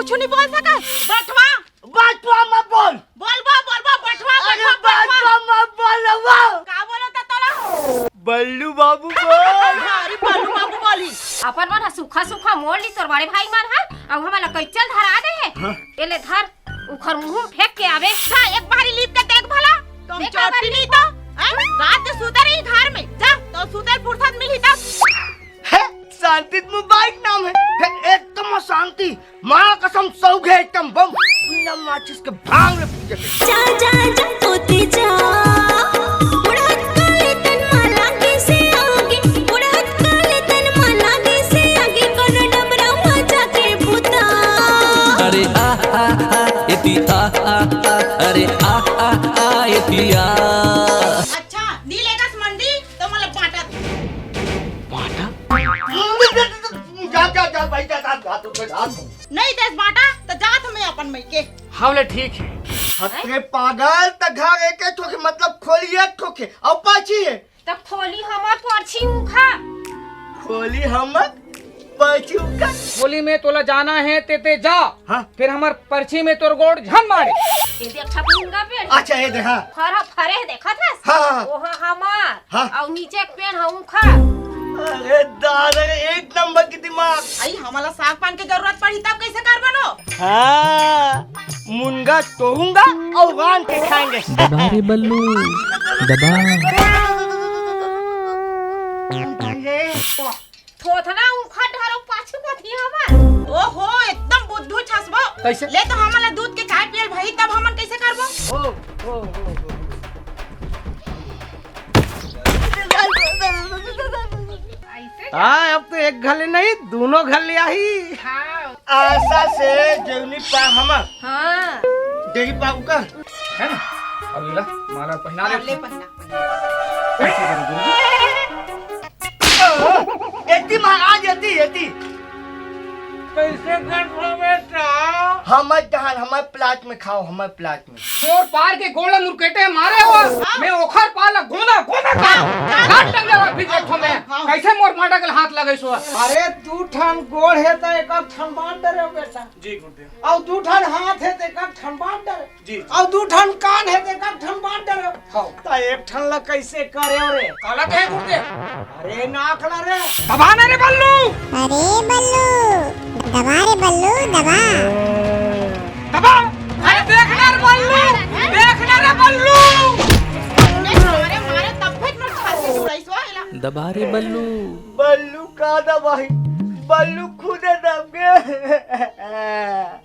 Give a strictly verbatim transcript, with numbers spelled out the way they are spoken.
कुछ नहीं बोल सकत। बटवा। बटवा मत बोल। बोलबो, बोलबो, बटवा, अरे बटवा, बटवा। बटवा मत बोल रउआ। का बोलत ह तोला? बल्लू बाबू बोल। हाँ, अरे बल्लू बाबू बोली। अपन मन ह सूखा सूखा मोड़ ली तोर बड़े भाई मन ह, अउ हमन ला कइचल धरा दे हे। हाँ। ए ले धर, उखर मुंह में फेंक के आवे। जा, एक बारी लीप के देख भला। तुम देख चोटी बारी नहीं तो, हैं? रात के सूते रही घर में। जा, तो सूते फुर्सत मिली तब। हे, शांति तो मोबाइल नाम है। हे, एकदम अशांति। माँ कसम सौ घे एकदम बम। बिना माचिस के भांग में पूजे के। जा, जा, जा, तोते जा। बुढ़त काले तन मा लागे से आगे। बुढ़त काले तन मा लागे से आगे। कोनो डबरा मा जाके बुता। अरे आ, आ, आ, एती आ, आ, आ, अरे आ, आ, आ, एती आ। अच्छा, नी लेगस मंडी, तो मतलब बांटत। बांटा? जा, जा, जा, भाई, जा, जा, जा, तू जा, जा। नहीं देस बांटा, तो जात हूँ मैं अपन मइके। हाँ, ले ठीक है। अरे पागल, त घर एक एक ठोके, मतलब खोली एक ठोके, अउ पाछी है। त खोली हमर परछी उखा। खोली हमर परछी उखा। खोली में तोला जाना है, ते, ते जा। हाँ। फिर हमर परछी में तोर गोड़ झन मारे। ये देख, ठपुंगा पेड़। अच्छा, ये देख, हाँ। फर, फरे देखत हस? हाँ, हाँ। ओहा हमार। हाँ। अउ नीचे के पेड़ ह उखा। अरे दादा रे, एक नंबर के दिमाग। आई, हमला साग पान के जरूरत पड़ी तब कैसे करबो? हाँ, मुनगा तोड़ूंगा अउ रांध के खाएंगे। दबा रे बल्लू, दबा। थोथना उखट हरो पाछू कथी हमर। ओहो, एकदम बुद्धू छसबो। कैसे? ले तो हमन ला दूध के चाय पियल भाई, तब हमन कैसे करबो? ओ, ओ, ओ, ओ। ऐसे? हाँ, अब तो एक घले नहीं, दोनों घले आही। हाँ। आशा से जेवनी पा हमर। हाँ। देगी पाऊ का? है ना? अब ला, माला पहना ले। ले पहना। एती महाराज, एती, एती। कैसे कर बेटा? हमर डहान, हमर प्लाट में खाओ, हमर प्लाट में। तोर पार के गोड़ मुरकेटे मारे हो, मैं ओखर पार ला गोंदा, गोंदा का। हाथ टंगे हुआ फिर देखो मैं। कैसे मोर माटा के हाथ लगे सो? अरे, दू ठन गोड़ है त एक ठन बांध दे रे बेटा। जी गुरुदेव। अउ दू ठन हाथ है त एक ठन बांध दे। जी। अउ दू ठन कान हे, ते एक ठन बांट डरे। हाँ। त एक ठन ला कैसे करे रे? काला कहे गुरुदेव? अरे नाक ला रे। दबा ना रे बल्लू। अरे बल्लू, दबा रे बल्लू, दबा। दबा। अरे देख ना रे बल्लू, देख ना रे बल्लू। अरे मारे, मारे, तब फिर मोर छाती उड़ाई सो आइला। दबा रे बल्लू। बल्लू का दबाई? बल्लू खुदे दब गए।